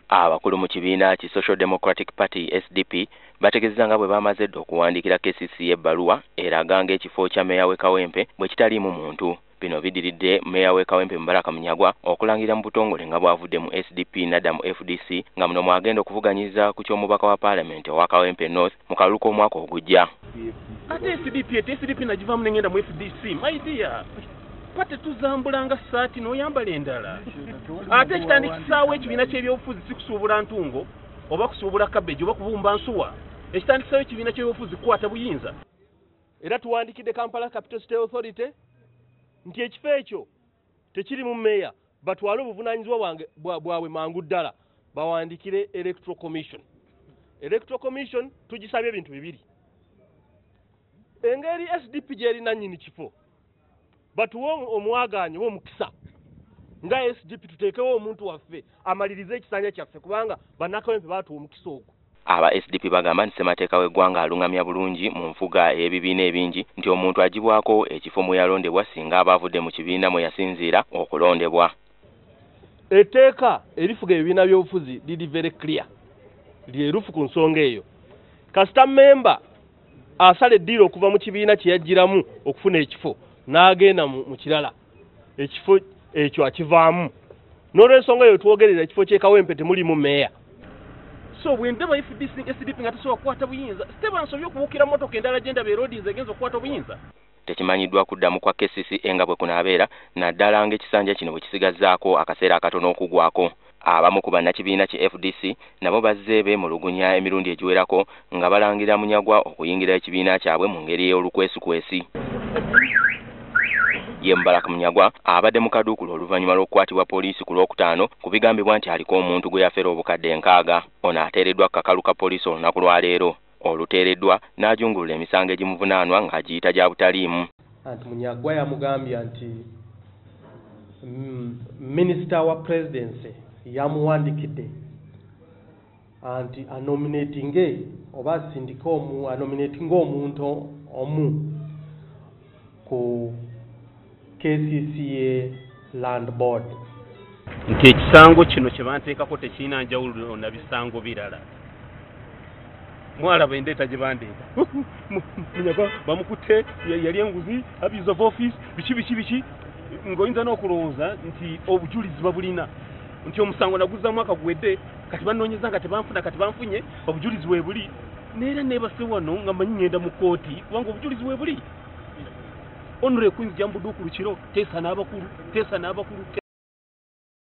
Abakulu mu kibiina ki Social Democratic Party SDP bategeezezza nga bwe bamaze dda okuwandiikira KCCA ebbaluwa eraga ng'ekifo kya mmeeya w'e Kawempe bwe kitaliimu muntu. Bino bidiridde mmeeya w'e Kawempe Mubaraka Munyagwa okulangirira mu butongole nga bw'avudde mu SDP n'adda mu FDC nga muno mw'agenda okuvuganyiza ku ky'omubaka wa Paalamenti owa Kawempe North mu kalulu k'omwaka ogujja. Ate SDP ete SDP nagivaamu ne ngenda mu FDC, my dear. Pate tuzambulanga ssaati n'oyambala endala. Ate ekitandikisaawo ekibiina ky'ebyobufuzi si kusuubula ntungo oba kusuubula cabbage oba kubumba nsuwa. Ekitandikisaawo ekibiina ky'ebyobufuzi kukwata buyinza. Era tuwandikidde Kampala Capital City Authority nti ekifo ekyo tekiri mu mmeeya, batwale obuvunaanyizibwa bwabwe mangu ddala bawandikire Electoral Commission. Electoral Commission tugisabye ebintu bibiri. Engeri SDP gy'erina nnyini kifo, batuwe omwagaanyi oba omukisa nga SDP tuteekewo omuntu waffe amalirize ekisanja kyaffe kubanga bannakawempe baatuwa omukisa ogwo. Aba SDP bagamba nti ssemateeka w'eggwanga alungamya bulungi mu nfuga ey'ebibiina ebingi nti omuntu agibwako ekifo mwe yalondebwa singa aba avudde mu kibiina mwe yasinziira okulondebwa. Etteeka erifuga ebibiina by'obufuzi liri very clear, lyerufu ku nsonga eyo. Kasita memba asala eddiiro okuva mu kibiina kye yajjiramu okufuna ekifo n'agenda mu kirala, ekifo ekyo akivaamu. N'olw'ensonga eyo twogerera ekifo ky'e Kawempe temulimu mmeeya. So bwe ndaba FDC SDP nga tesobola kukwata buyinza, siteba nsobye okubuukira mmotoka endala gye ndaba eroodinze egenza okukwata obuyinza. Tekimanyiddwa kuddamu kwa KCCA nga bwe kunaabeera naddala ng'ekisanja kino bwe kisigazzaako akaseera akatono okuggwako. Abamu ku bannakibiina ki FDC nabo bazze beemulugunya emirundi egiwerako nga balangira Munyagwa okuyingira ekibiina kyabwe mu ngeri ey'olukwesikwesi. Ye Mubaraka Munyagwa abadde mu kaduukulu oluvannyuma lw'okukwatibwa poliisi ku Lwokutaano ku bigambibwa nti aliko omuntu gwe yafera obukadde 60. Ono ateereddwa ku kakalu ka poliisi olunaku lwa leero. Oluteereddwa n'ajungulula emisango egimuvunaanwa ng'agiyita gya butaliimu. Anti Munyagwa yamugambye nti minisita wa presidency yamuwandikidde anti anominatinge oba asindike anominatinge omuntu omu ku KCCA Land Board. Nti ekisango kino kye banteekako tekirina njawulo na bisango birala. Mwalaba endeeta gye bandeeta. Munyagwa bamukutte yali enguzi, abuse of office, biki biki biki. Ng'oyinza n'okulowooza nti obujulizi babulina. Nti omusango naguzza mwaka guwedde, kati bannoonyeza nga tebanfuna, kati banfunye, obujulizi weebuli. Neera neebase wano nga mmanyi ngenda mu kkooti kubanga obujulizi weebuli. Honorable kunzija mu buduukulu kiro, teesa n'abakulu, teesa n'abakulu.